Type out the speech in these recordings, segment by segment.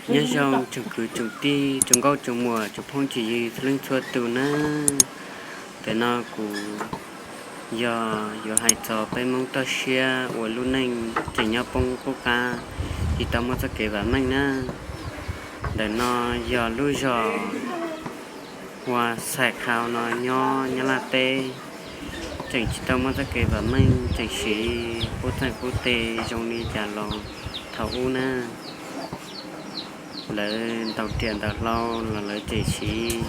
Nyob zoo tsoom kwv tsoom tij, tsoom nkauj tsoom muam, tsoom phooj tsoom ywg txhua leej txhua tus na. Ntawm no kuv yog yuav hais txog peb Hmoob toj siab uas lub neej tseem nyob poob qub qab, tsis tau muaj txoj kev vam meej na. Ntawm no yog lub zos Hua Xais Khau no nyob Nyab Laj teb, tseem tsis tau muaj txoj kev vam meej, tseem siv qub txeeg qub teg zoo li cas los thaum ub na. Lawv ntaus riam ntaus hlau los lawv tseem siv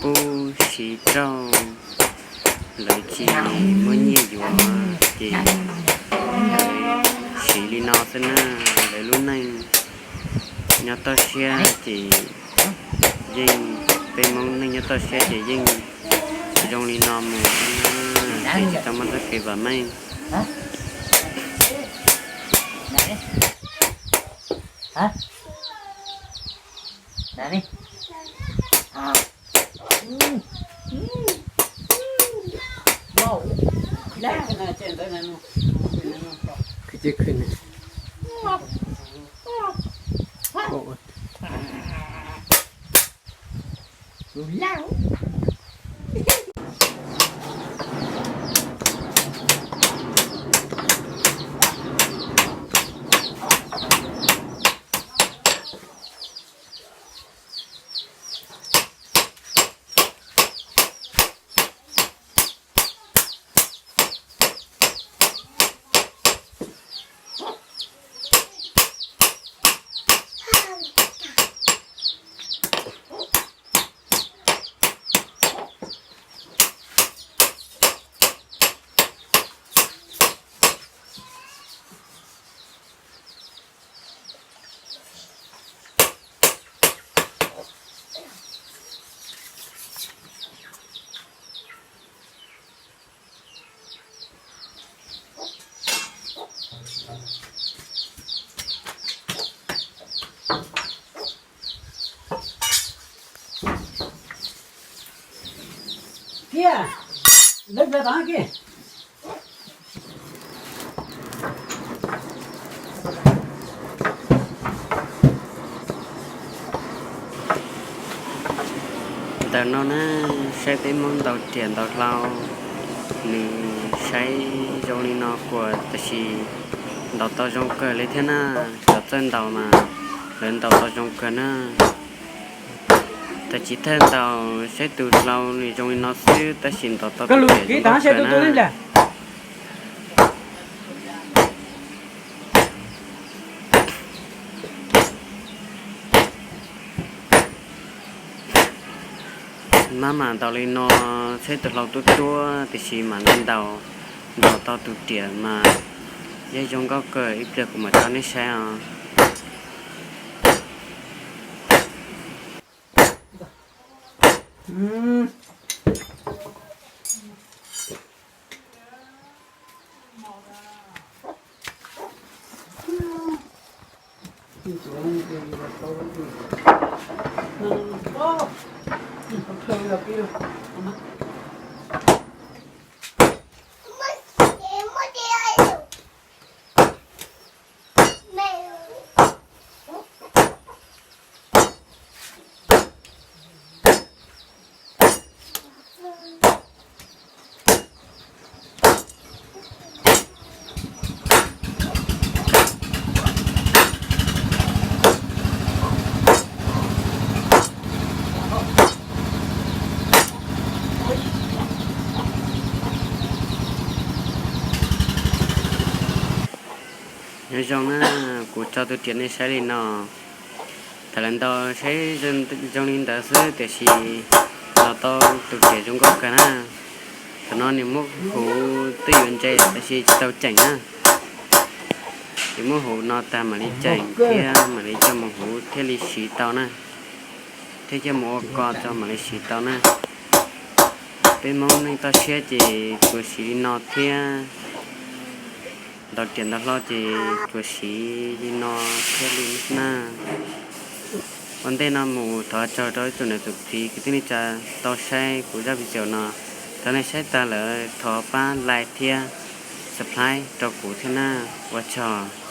pub siv rauj, lawv tsis muaj nyiaj yuav ces lawv siv li no xwb na. Lawv lub neej nyob toj siab ces yeej, peb Hmoob neej nyob toj siab ces yeej zoo li no mus, ces tsis tau muaj txoj kev vam meej. Ntawm no na, saib peb Hmoob ntaus riam ntaus hlau, nws saib zoo li no kuas tab sis ntaus tau zoo kawg li thiab na. Cov txawj ntaus mas lawv ntaus tau zoo kawg na. Tab sis thawj ntaus saib tus hlau nws zoo li no xwb tab sis ntaus tau tus riam zoo kawg na. Maj mam ntaus li no, saib tus hlau tuab tuab tiam sis mam li ntaus, ntaus tau tus riam mas yeej zoo nkauj kawg, ib pliag kuv mam tso nej saib os. Nyob zoo na, kuv tso tus riam nej saib li no. Thaum lawv ntaus saib zoo li ntawd xwb tiam sis ntaus tau tus riam zoo nkauj kawg na. Thaum no nws muab huv twb yuav ntse lawm tab sis tsis tau ceem na. Ces muab huv no tag mam li ceem thiab mam li coj mus huv thiaj li siv tau na, thiab coj mus ua ko tso mam li siv tau na. Peb Hmoob neej toj siab ces tsuas siv li no thiab, ntaus riam ntaus hlau ces tsuas siv li no thiaj li na. Ua ntej no mus thov tsaug rau ib tsoom niam tsoom txiv kwv tij neej tsa tau saib kuv zaj video no. Thaum nej saib tag lawm thov pab like thiab subscribe rau kuv thiab na. Ua tsaug.